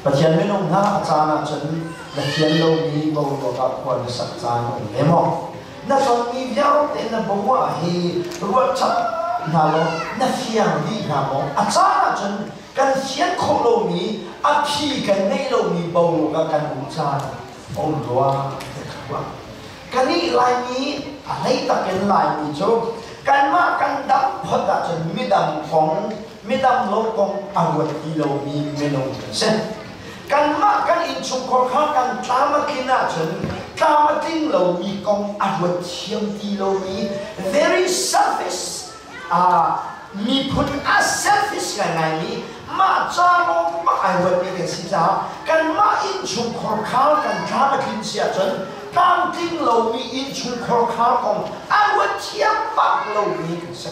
Pathian minung hna, a caan ahcun na fian lomi boruak ah khua na sak caan a um ve maw? Na tonmi vialte na bo ah hi ruahchap hna law na fiang dih hna maw? A caan ahcun kan fian khawh lomi, a phi kan ngeih lomi boruak ah kan um caan a um rua ti ka ruah. Kanih Laimi, a hlei takin Laimi cu kanmah kan dam phot ahcun midang kong, midang lo kong a ruat ti lomi minung kan si. Kanmah kan innchungkhar kha kan tlam a tlin ahcun tlam a tling lomi kong a ruat thiam ti lomi, very selfish, miphun a selfish ngaingaimi, mah ca lawng mah ai ruatmi kan si caah kanmah innchungkhar kha kan tlam a tlin si ahcun tlamtling lomi innchungkhar kha kong a ruat thiam bak lomi kan si.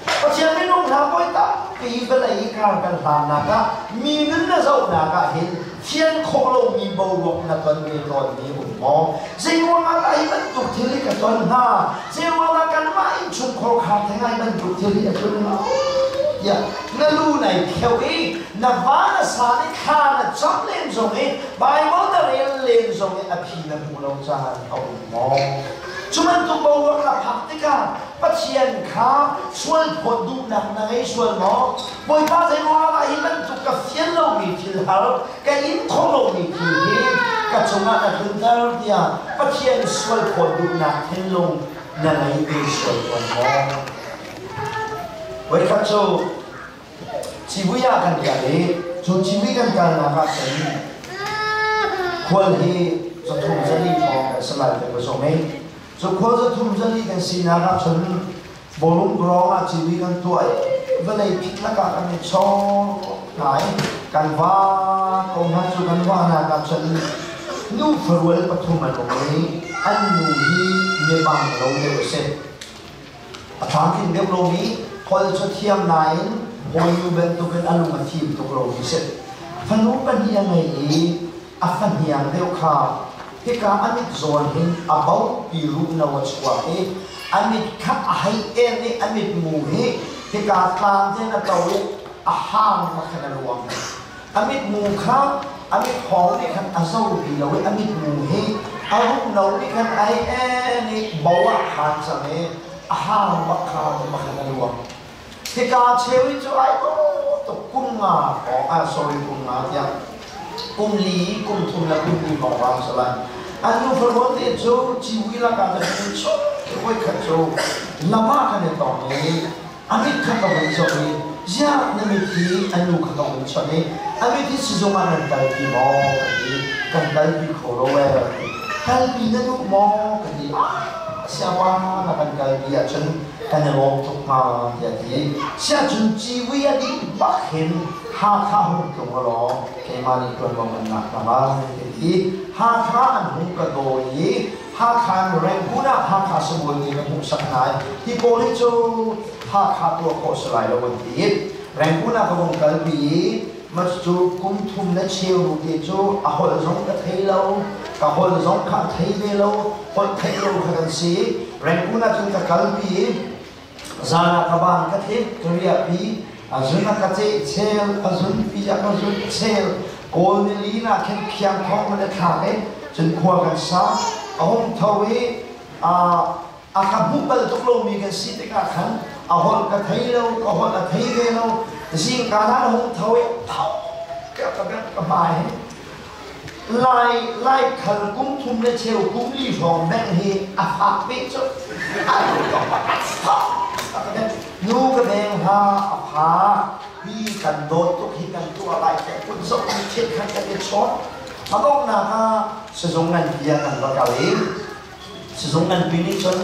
Pathian minung hna voi tampi vawlei kar kan hlannak ah mi nun na zohnak ah hin fian khawh lomi boruak na ton ve tawnmi um maw? Zeiruangah dah hi bantuk thil hi ka ton hnga? Zeiruangah kanmah innchungkhar khar theng ai bantuk thil hi a tlun hnga? Tiah na lu nai kheuh i na va na sa nih thla na cam len zong i Bible na rel len zong i a phi na hmuh lo caan a um maw? Cu bantuk boruak na phak tikah Pathian kha sualphawt duhnak na ngei sual maw? Bawipa, zeiruangah dah hi bantuk ka fian lomi thil har, ka in khawh lomi thil hi ka cungah na tlunter tiah Pathian sualphawt duhnak thinlung na ngei ve sual tawn maw? Voikhat cu civui ah kan kal i cu civui kan kalnak ah cun khual hi zathum zali thawng kan si lai ti ka zumh i cu khua zathum zali kan sinak ah cun bawlung grong ah civui kan tuah i vawlei phit lakah kan i chawk hna i kan va ko hna. Cu kan vahnak ah cun nu farual pathum an um i an nu hi mibang lo deuh a si, a tlamtling deuh lomi, holh cu thiam nain hawinu bantukin a lung a fim tuk lomi si. Fanu pahnih a ngei i a fahniang deuh kha hika a mit zawn hin a bopi ruhno a chuak i a mit kha a hei en i a mitmu hi hika tlang ten a to i a hang ma khan a luang. A mitmu kha a mit hawng nih khan a zo ti lo i a mitmu hi a ruhno nih khan ai en i bo ah khan cang i a hang bak kha makhan a luang. Hika cheu i cu ai tuk kum nga ah, sorry, kum nga tiah kum li, kum thum le kum li hrawng rang si lai. An nu farrawn te cu ciwi lakah kan chung voi khat cu lam ah kan i tong i a mit kha ka vun zoh i, "Ziah na mit hi?" A nu kha ka vun chawnh i, "A mit hi sizung ah nan kalpi maw?" ka ti. "Kan kalpi kho lo ee." "Kalpi na duh maw?" ka ti. "Ah, siapa na kan kalpi ahcun kan i lawm tuk hnga," tiah a ti. Siahcun civui a dih bak hin Hakha hung tlung law keimah nih ṭuanvo kan lak hna lai, ka ti. Hakha an hung ka dawi i Hakha in Rangoon ah Hakha sibawi nih ka hmuhsak hna i hi pawl hi cu Hakha tuah khawh si lai lo an ti i Rangoon ah ka vung kalpi i mah cu kum thum le cheu nu te cu a holh zong ka thei lo, ka holh zong kha a thei ve lo, holh theih lo kha kan si. Rangoon ah cun ka kalpi i zan ah ka baan ka thit, ka riahpi, a zun a ka ceh chel, a zunpi a ka zun chel. Kawl nili na khin khiang thong man a thlak i cun khua kan sa. A hung tho i a ka hmuh bal tuk lomi kan si tikah khan a holh ka thei lo, ka holh a thei ve lo. Zingka na hung tho i tho ka bek ka hmai. Lai Lai khal kum thum le cheu, kum li hrawng beng hi a fak ve cu. A nu ka beng hna a pha hi kan dawt tuk hi, kan tuah lai te kun zoh ni thil khan kan i chawn. A donghnak ah sizung nganpi ah kan va kal i sizung nganpi nih cun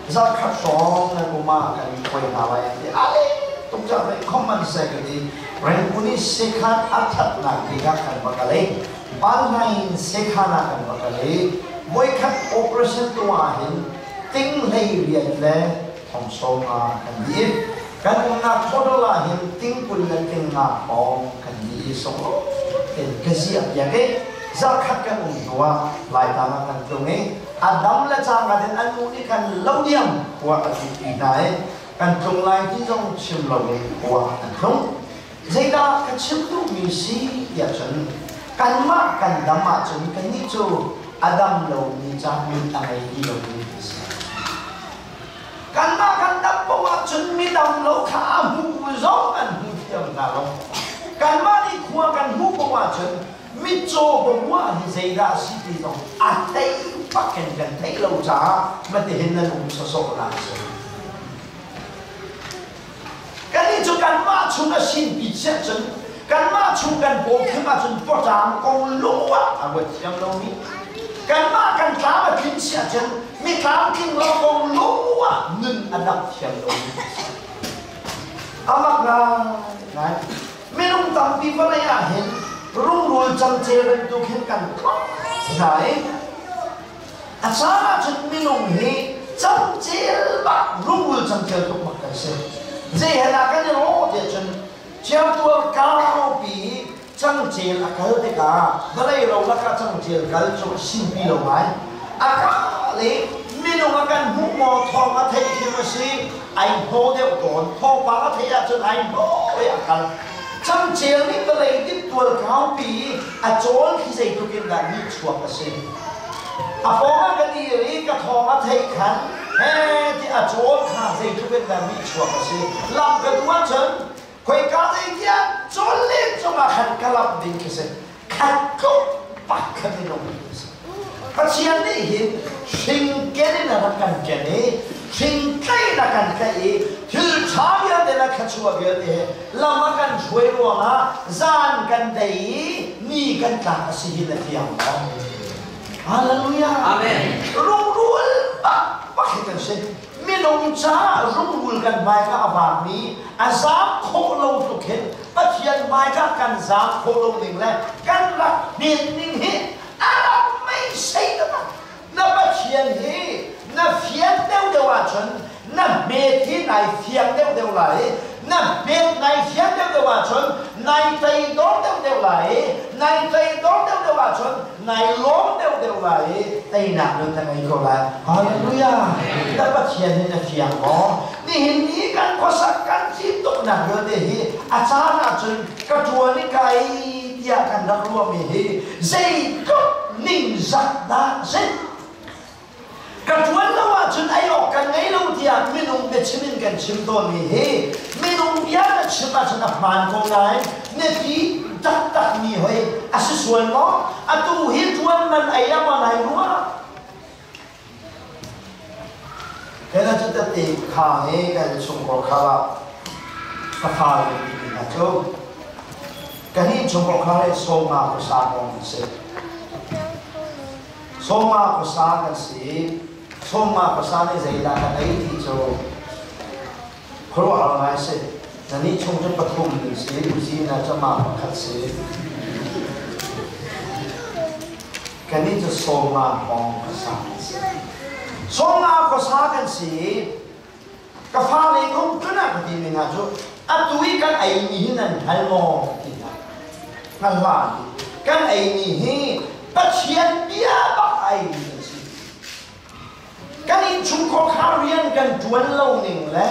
zarkhat hrawng nan um ah kan in khuai hna lai an ti. Ale tuk ca ve khom an se ka ti. Rangoon i sekhan a thatnak bik ah kan va kal i Palnain sekhan ah kan va kal i voikhat operation tuah ah hin ting hlei riat le thong sawm nga kan dih. Kan umnak total ah hin ting 20 le ting nga hrawng kan dih i sunglawi tein ka ziah piak i zarkhat kan um hnu ah Laitlang ah kan tlung i a dam le cangka in an nu nih khan lo diam khua a ti hna i kan tlung lai ti zong chim loin khua an tlung. Zeidah ka chim duhmi si? tiah cun kanmah kan dam ahcun kannih cu a dam lomi ca mit a ngei ti lomi kan si. Kanmah kan dam paoh ahcun midam lo kha a hmu zong an hmu thiam hna lo. Kanmah nih khua kan hmuh paoh ahcun mitcaw pamuah hi zeidah a si ti zong a thei bak in kan theih lo caah matihin nan um sawsawh lai si. Kannih cu kanmah chung a sinpi chiah cun kanmah chung kan paw khim ahcun pawṭaang kong lungah a ruat thiam lomi kanmah kan tlam a tlin si ahcun mi tlamtling lo kong lungah nun a dap thiam lomi amak ngai minung tampi vawlei ah hin rungrul camcel bantuk hin kan tlong hna i A caan ahcun minung hi camcel bak rungrul camcel tuk bak kan si. Zei he dah kan i rawh tiah cun ciamtual kaupi cangcel a kal tikah vawlei ro lakah cangcel kal cu a simpi lo ngai. A kal i minung a kan hmuh maw thawng a theih khim a si ai hnaw deuh tawn. Thawngpang a theih ahcun ai hnaw i a kal. Cangcel nih vawlei diptual kaupi a cawl khi zeitluk in dah nihchuak a si. A pawng ah ka dir i ka thawng a theih khan he ti a cawl kha zeitluk in dah nihchuak a si. Lam ka duh ahcun khoika zeitiah cawl len cungah khan ka lamh ding khi si. Khat tluk pak kha minung a si. Pathian nih hin hringken in a rak kan ken i hringtlei in a kan tlaih i thil ṭha vialte le thluachuah vialte he lam a kan hruai ruangah zan kan dei i ni kan tlak a si hi na fiang maw? Hallelujah! Amen. Rungrul bak bak hi kan si. Minung caah rungrul kan hmaika a vangmi a zaam khawh lo tluk hin Pathian hmaika kan zaam khawh lo ning le kan rak hnen ning hi a rak meisei taktak. Na Pathian hi na fian deuhdeuh ahcun na hmet hi nai fiang deuhdeuh lai i na hmet nai fian deuhdeuh ahcun nai toidor deuhdeuh lai i nai toidor deuhdeuh ahcun nai lawm deuhdeuh lai i teinak nun na ngei ko lai. Hallelujah! Na Pathian hi na fiang maw? Nihin ni kan khuasak kan thim tuknak vialte hi a caan ahcun ka ṭuan i kai tiah kan rak ruahmi hi zeitluk ningzak dah a si. Ka ṭuan lo ahcun ei awk kan ngei lo tiah minung biachim in kan chim tawnmi hi minung bia na chim ahcun a hmaan ko nain na ti taktakmi hoi a si sual maw? Atu hi ṭuan man ei ah maw nai ruah? Kena cu tete kha he kan chungkhar kha ah ka fale timi hna cu kan hi chungkhar kha he sawma khuasa kong an si. Sawma khuasa kan si. Sawma khuasa nih zeidah kan ei ti cu khuaruahhar ngai si. Na nih chung cu pathum ding si, uzi na cu mah pakhat si. Kannih cu sawma hawng khuasa kan si. Sawma khuasa kan si i ka fale kum tlun ah ka ti mi hna cu atu i kan ei mi hi nan hngal maw ka ti hna. Hngal hlah an ti. Kan ei mi hi Pathian bia bak a ei mi kan si. Kan innchungkhar kha rian kan ṭuan lo ning le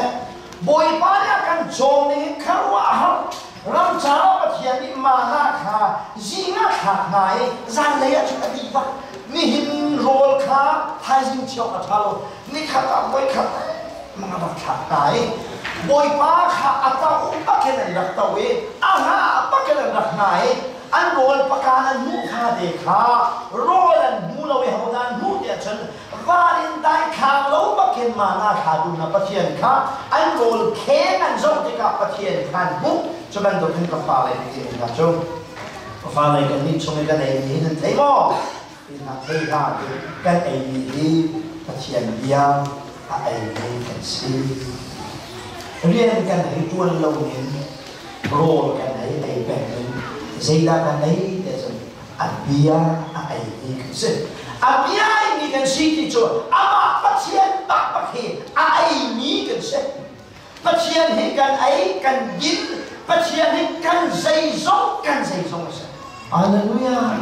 Bawipa nih a kan cawm ning hi khuaruahhar ramcar ah Pathian nih mana kha zing ah thlak hna i zanlei ah cun a dih bak. Nihin rawl kha thaizing chiok a ṭha lo. Nikhat ah voikhat mang a rak thlak hna i Bawipa kha a toh bak in an rak toh i a hngah bak in an rak hna i an rawl pakan an hmuh kha te kha rawl an hmu lo i hodah an hmuh tiah cun van in daithlang lo bakin mana thlatu hna Pathian kha an rawl kheng an zoh tikah Pathian kha an hmuh. Cu bantuk hin ka fale nih ti hna cu ka fale kan nih chung i kan ei mi hi nan thei maw? Ti hna thei hlah ti kan ei mi hi Pathian bia a ei mi kan si. Rian kan hei ṭuan lo ning rawl kan ei ei peng in zeidah kan ei tiah cun a bia a ei mi kan si. A bia ei mi kan si ti cu amah Pathian bakbak hi a ei mi kan si. Pathian hi kan ei kan din, Pathian hi kan zeizong kan zeizong a si. Hallelujah.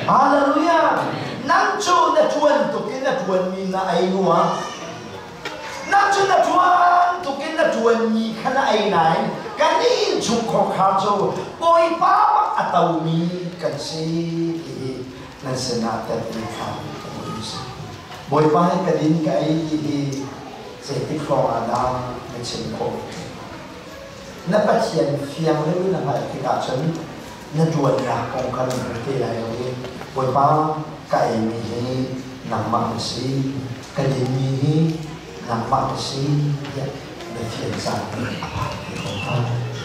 Hallelujah. Nang cu na ṭuan tuk in na ṭuanmi na ei rua. Nang cu na ṭuan tuk in na ṭuanmi kha na ei nain Kan innchungkhar cu Bawipa bak a tomi kan si ti hi nan sinah telmi kha ka duh si. Bawipa he ka din ka ei ti hi zeitik hrawng ah dah na chim khawh? Na Pathian fiang deuh in na hngalh tikah cun na ṭuannak kong kha na hmu te lai lo i Bawipa ka eimi hi nangmah na si, ka dinmi hi nangmah na si tiah na fian caan a phan te ko hnga.